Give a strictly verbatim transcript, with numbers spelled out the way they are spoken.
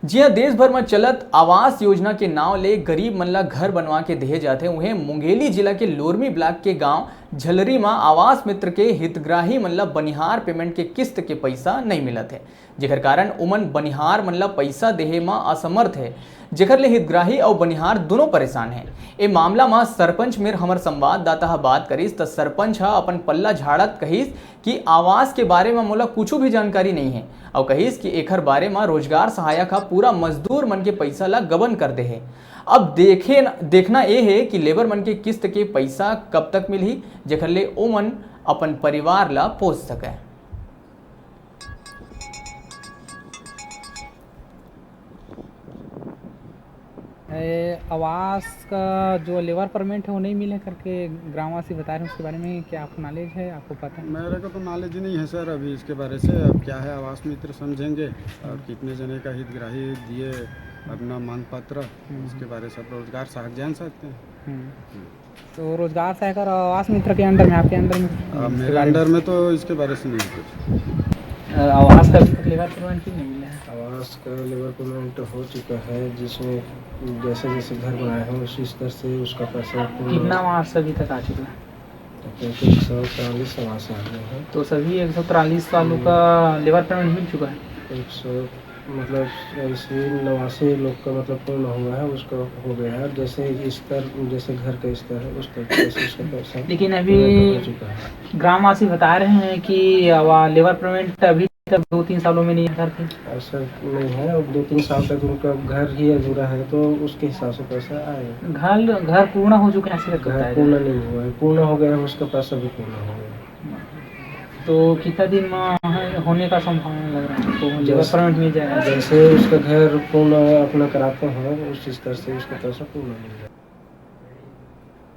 जी हां, देश भर म चलत आवास योजना के नांव ले गरीब मन ला घर बनवा के देहे जाथे, उहें मुंगेली जिला के लोरमी ब्लॉक के गांव झलरी म आवास मित्र के हितग्राही मन ला बनिहार पेमेंट के किस्त के पइसा नइ मिलत हे, जेकर कारण ओमन बनिहार मन ला पइसा देहे म असमर्थ हे, जेकर ले हितग्राही अउ बनिहार दूनों परेशान हे। ए मामला म सरपंच मेर हमर संवाददाता ह बात करिस, त सरपंच ह अपन पल्ला झाड़त कहिस कि आवास के बारे म मोला कुछु भी जानकारी नइ हे, अउ कहिस कि एखर बारे म रोजगार सहायक ह पूरा मजदूर मन के पइसा ला गबन कर दे हे। अब देखे, देखना ए हे कि लेबर मन के किस्त के पइसा कब तक मिलही, जेखर ले ओमन अपन परिवार ला पोस सकय। ए, आवास का जो लेबर परमिट है, वो नहीं मिले करके ग्रामवासी बता रहे हैं, उसके बारे में क्या आपको नॉलेज है, आपको पता है? मेरे को तो नॉलेज ही नहीं है सर अभी इसके बारे से। अब क्या है, आवास मित्र समझेंगे और कितने जने का हितग्राही दिए अपना मांग पत्र, हम्म। इसके बारे से आप रोजगार सहायक जान सकते हैं। हम्म। तो रोजगार सहायक और आवास मित्र के अंडर में, आपके अंडर में? अब इसके मेरे बारे में? अंडर में तो इसके बारे से नहीं कुछ। अ, आवास का अभी तक लेबर पेमेंट क्यों नहीं मिला है? आवास का लेबर पेमेंट हो चुका है, जिसमें जैसे जैसे घर बनाए हैं, उसी स्तर से उसका पैसा पूर्ण कितना आवास अभी तक आ चुका है? तो एक सौ चालीस आवास आ गए हैं। तो सभी एक सौ चालीस वालों हम्म। का लेबर पेमेंट मिल चुका है? एक सौ, मतलब, इसी नवासी लोग का, मतलब, पूर्ण हुआ है, उसका हो गया है। जैसे स्तर, जैसे घर का स्तर है, उस तरीके से उसका पैसा लेकिन अभी पेमेंट हो चुका है। ग्रामवासी बता रहे हैं कि आवा-, लेबर पेमेंट अभी तक दो तीन सालों में नहीं आ सर थे। ऐसा नहीं है, अब दो तीन साल तक उनका घर ही अधूरा है, तो उसके हिसाब से पैसा आएगा। घर, घर पूर्ण हो चुके हैं, ऐसे करके घर बताया जा रहा है। पूर्ण नहीं हुआ है, पूर्ण हो गया है, उसका पैसा भी पूर्ण हो गया। तो कितना दिन में होने का संभावना लग रहा है आपको, लेबर जैसे, परमिट मिल जाएगा? जैसे उसका घर पूर्ण अपना कराते हैं, उस स्तर से उसका पैसा पूर्ण मिल जाएगा।